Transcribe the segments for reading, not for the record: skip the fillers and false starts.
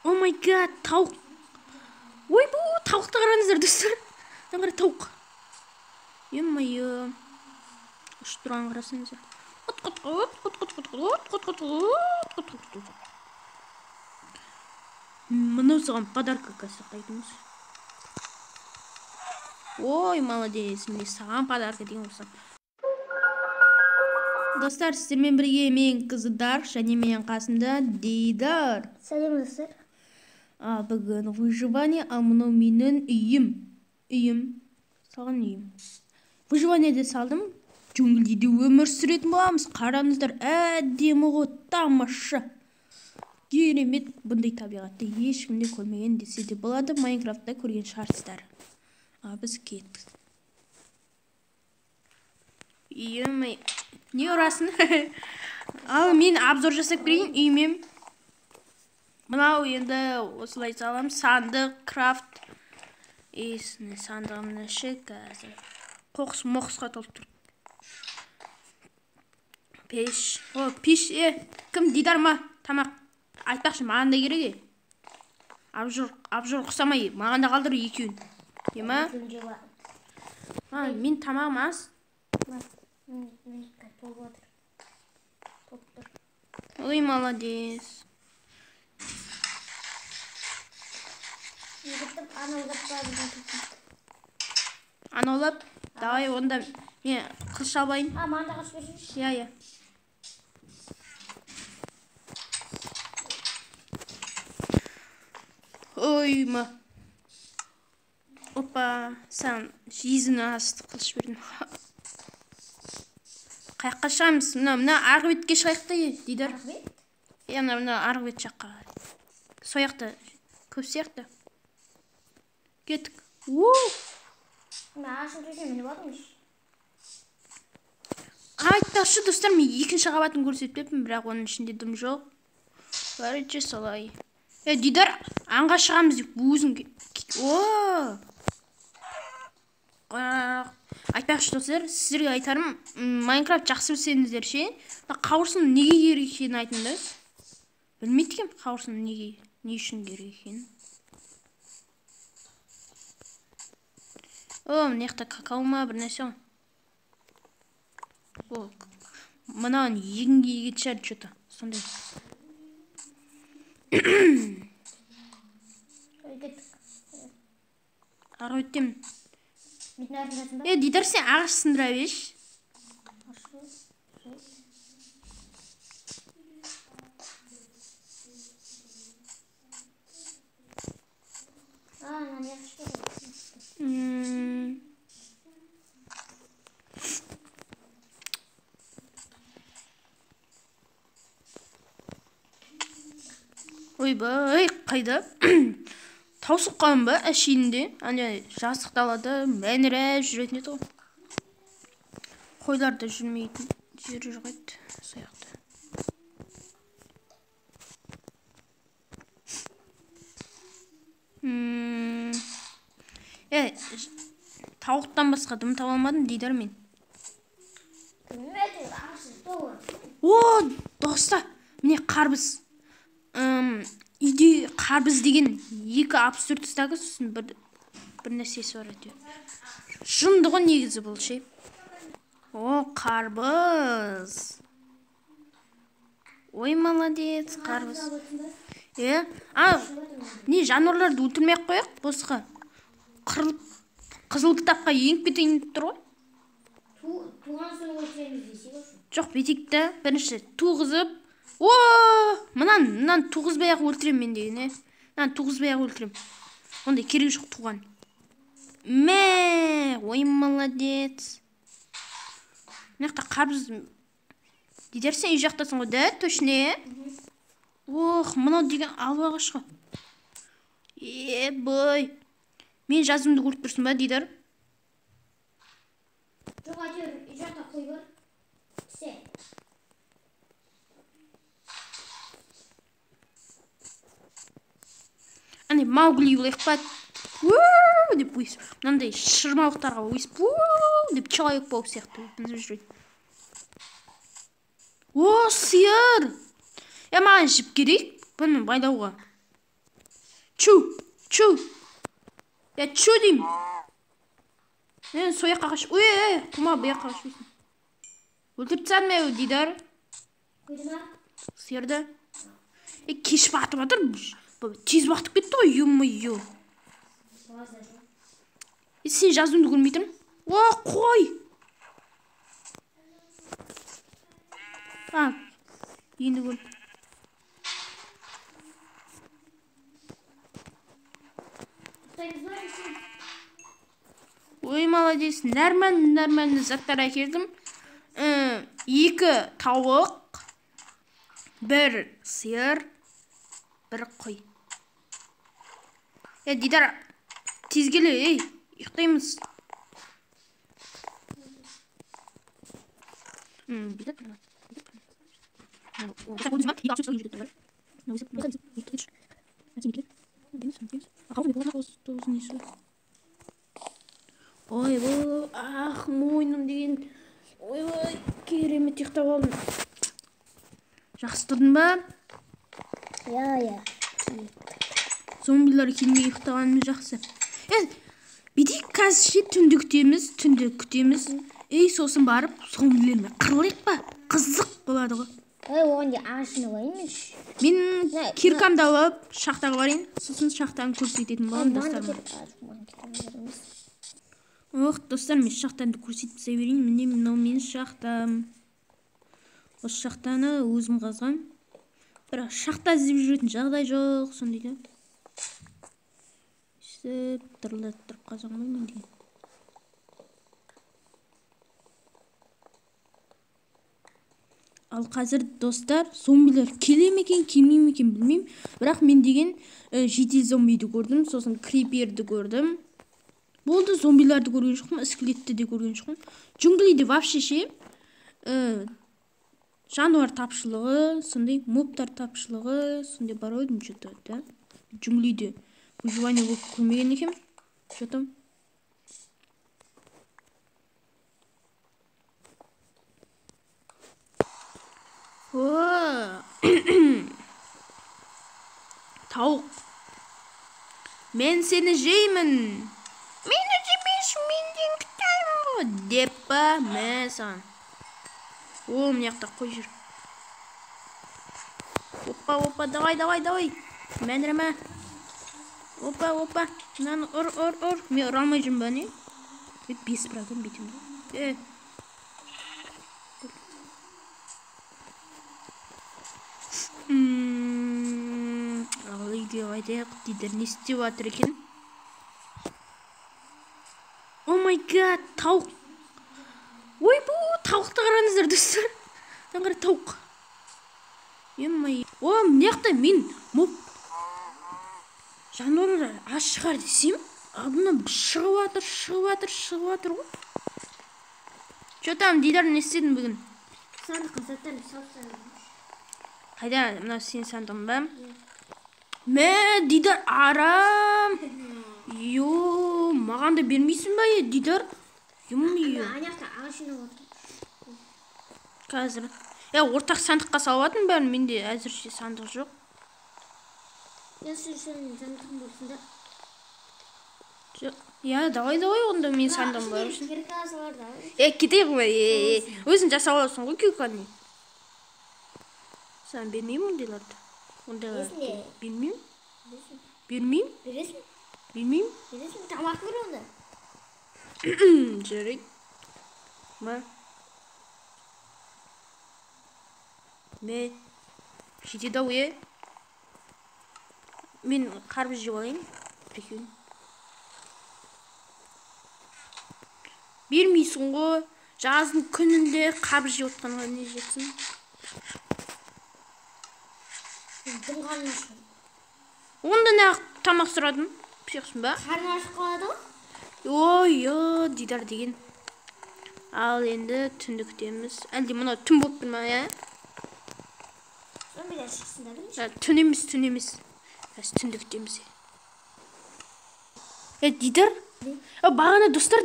Oh my god, тауық. Ойбу, тауықты қараңыздар, достар. Мына қара тауық. Е-мое. Ұшып тұрған қарасаңыздар. Құт құт құт құт құт құт құт құт құт құт құт құт. Мынау саған подарка сақтайтынбыз. Ой, молодец, міне саған подарка деген болса. Достар, сіздермен бірге мен Қыздар және менің қасымда Дидар. Сәлем, достар. Ал бүгін выживание, ал мынау менің үйім. Үйім. Салған үйім. Выживаниеде салдым. Джунглиде өмір сүретін боламыз. Қараңыздар, әдемі ғой, тамаша. Керемет, бұндай табиғатты ешкім де көрмеген десе де болады. Майнкрафтта көрген шығарсыздар. А біз кеттік. Үйім, не ұрасың? Ал мен обзор жасап берейін үйіме. Мынау енді осылай саламын. Сандық, крафт. Есіне сандығымның іші қазір қоқыс моқысқа толып тұр. Пеш. О, пеш, кім Дидар ма? Тамақ. Айтпақшы, маған да керек, е. Абжор ұқсамай, маған да қалдыр екеуін. Е ма? А, мен тамағым аз. Ой, молодец. Анаулап, давай онда мен қылыш алайын. А, маған да қылыш берсеңші. Иә, иә. Ой, ма. Опа, саған жизнь асты қылыш бердім. Қаяққа шығамыз? Мына арғы бетке шығайық та, Дидар. Арғы бет? Иә, мына арғы бет жаққа. Сол жақта көп сияқты. Кеттік. Уу! Мен ағаштың төсегіне мініп алдым. Айтпақшы, достар, мен екінші қабатын көрсетпеппін, бірақ оның ішінде дым жоқ. Короче, солай. Дидар, аңға шығамыз деп өзің О! Айтпақшы, достар, сіздерге айтарым, Майнкрафт жақсы білсеңіздер ше, мына қауырсын неге керек екенін айтыңдар. Білмейді екенмін қауырсын не үшін керек екенін. О, мына жақта какао ма бір нәрсе ғой. О, мынаны егінге егетін шығар, чё-то сондай. Ары өтемін. Дидар, сен ағаш сындыра берші. Ойбай, қайда? Таусып қалдым ба әшейінде? Ане жазық далада мәніреп жүретін еді ғой. Қойлар да жүрмейтін жері жоқ еді сол жақта. Тауықтан басқа дым таба алмадым, Дидар мен. О, доста, міне қарбыз. Үйде қарбыз деген 2,64 стагы, сосын бір нәрсесі бар әйтеуір. Жынды ғой негізі бұл ше. О, қарбыз. Ой, молодец, қарбыз. Не, жануарларды өлтірмей ақ қояйық, босқа. Қырылып, қызыл кітапқа еніп кетейін деп тұр ғой. Туған соң өлтіреміз десек осы. Жоқ, бүйтейік та, бірінші туғызып. О, мынаны туғызбай ақ өлтірем мен деген, е. Мынаны туғызбай ақ өлтірем. Ондай керегі жоқ туған. Мә, ой, молодец. Мына жақта қарбыз. Дидар, сен үй жақтасың ғой, да, точно, е? Ох, мынау деген алма ағаш қой. Е, бой. Мен жазуымды көріп тұрсың ба, Дидар? Жоқ, әйтеуір үй жақта қой бар. Се. Ане, Маугли болайық па? Ууу деп өйсіп, мынандай шырмауықтарға өйсіп, ууу деп человек паук сияқты мініп жүреді. О, сиыр! Маған жіп керек, бұны байлауға. Чу, чу. Я чу деймін. Мен сол жаққа қаш. Ой, ой, құма, бұл жаққа қашпайсың. Өлтіріп тастадым ау, Дидар. Қойды ма? Сиырды. Кеш батып жатыр. Тез батып кетті ғой, ё-моё. Сен жазуыңды көрмей тұрмын. О, қой. А, енді көрдім. Ой, молодец. Нормально заттар әкелдім. 2 тауық, 1 сиыр, 1 қой. Дидар, тез келе, ей, ұйықтаймыз. Ой, бұл, ах, мойным деген. Ой, ой, керемет ұйықтап алдым. Жақсы тұрдың ба? Иә, иә. Зомбилар келмей ұйықтағанымыз жақсы. Бүйтейік, қазір ше түнді күтеміз, түнді күтеміз. Сосын барып зомбилермен қырылайық па? Қызық болады ғой. Ой, оған де ағашын алайын мен. Мен киркамды алып, шахтаға барайын. Сосын шахтаны көрсететін боламын, достарыма. Ох, достар, мен шахтамды көрсетіп тастай берейін. Міне мынау менің шахтам. Осы шахтаны өзім қазғам. Бірақ шахта іздеп жүретін жағдай жоқ, сондай да. Сөйтіп дырылдатып тұрып қазған ғой мен деген. Ал қазір, достар, зомбилер келе ме екен, келмей ме екен білмеймін. Бірақ мен деген жедел зомбиді көрдім, сосын криперді көрдім. Болды, зомбиларды көрген жоқпын, скелетті де көрген жоқпын. Джунглиде вообще ше, жануар тапшылығы, сондай мобтар тапшылығы, сондай бар ғой деймін что-то, да? Джунглиде выживание болып көрмеген екенмін. Что там? О! Тауық. Мен сені жеймін. Мені жемейсің, менден күтемін ғой. Деп па, мә саған. О, мына жақта қой жүр. Опа, опа, давай, давай, давай. Мәнірме. Опа, опа. Мынаны ұр, ұр, ұр. Мен ұра алмай жүрмін ба, не? 5 процент бүйтемін да. Ал үйге қайтайық. Дидар не істеп жатыр екен? О май гад, тауық. Ой, бұл тауықты қараңыздар, достар. Мына қара тауық. Е-май. О, мына жақта мен моб жануарлар аз шығар десем, алдынан шығып жатыр, шығып жатыр, шығып жатыр ғой. Чё там, Дидар, не істедің бүгін? Сандыққа заттарды салып тастадым. Қайда, мынау сенің сандығың ба? Мә, Дидар, арам. Йо, маған да бермейсің ба, е, Дидар? Ё-моё. Ана жақта ағаш жинап отыр. Қазір. Ортақ сандыққа салып жатырмын бәрін, менде әзірше сандық жоқ. Я сен сандығың болсын да. Жоқ. Я, давай, давай, онда менің сандығым бар болсын. Кирка салар да. Кетейік ғой, өзің жасап аласың ғой кирканы. Саған бермеймін ондайларды. Ондайларды Бересің бе? бермеймін. Бересің. Бермеймін. Бересің? Бермеймін. Бересің, тамақ бер онда. Жарайды. Ма. Ме. Жетеді ау, е. Мен қарбыз жеп алайын. Бір-екеуін. Бермейсің ғой. Жаздың күнінде қарбыз жеп отқанға не жетсін? Дым қарны ашқан. Онда неғып тамақ сұрадың? Психсың ба? Қарны ашып қалады ғой. Ой, ой, Дидар деген. Ал енді түнді күтеміз. Әлде мынау түн болып тұр ма, ә? Зомбилер шықсын да бірінші. Ә, түн емес, түн емес. Қазір түнді күтеміз. Дидар? Бағана достар,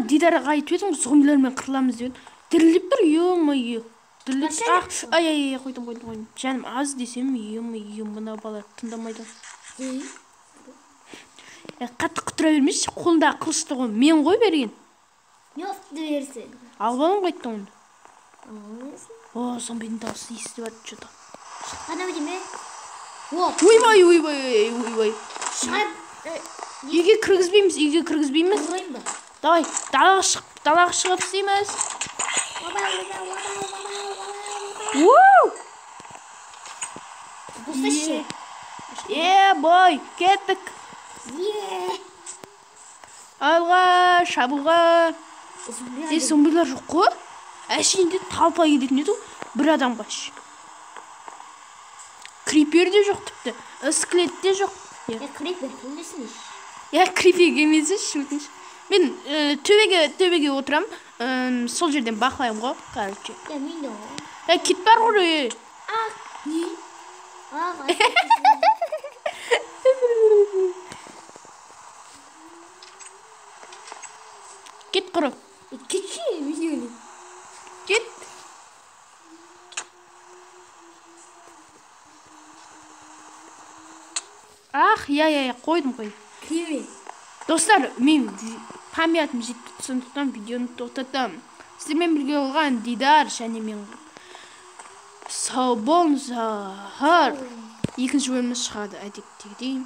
Дидарға айтып едім ғой, зомбилермен қырыламыз деп. Дірілдеп тұр, ё-моё. Дірілдеп тұр. Ах, ай, ай, ай, қойдым, қойдым, қойдым. Жаным аз десем, ё-моё, мына бала тыңдамайды. Ей. Қатты құтыра бермеші, қолындағы қылышты ғой, мен ғой берген. Не оқты берсін? Алып аламын қайттан оны. Алып. О, зомбидің дауысы естіліп жатыр что-то. Шыққан ау деме. О, Ойбай, ойбай, ойбай. Шығар. Үйге кіргізбейміз, үйге кіргізбейміз. Ұрайын ба? Давай, далаға шығып, далаға шығып істейміз. Ойбай, ойбай, ойбай, ойбай, ойбай. Уу! Достар. Е, бой, кеттік. Е. Алға, шабуға. Зомби. Е, зомбилар жоқ қой. Әшейінде толпа келетін еді ғой, бір адамға ше. Крипер де жоқ тіпті. Скелет те жоқ. Е, крипер келмесін. Я, крипер келмесінші, өтініш. Мен төбеге отырам, сол жерден бақылаймын ғой, короче. Я, мен де ғой. Е, кит бар ғой, е. Ақ, не? Ақ, Кет құры. Кетші, мен Кет. Ах, я, я, я, қойдым, қойдым. Креме. Достар, мен памятім жетті, сондықтан видеоны тоқтатамын. Сіздермен бірге болған Дидар және мен. Сау болыңыздар. Екінші бөлімі шығады әдеттегідей.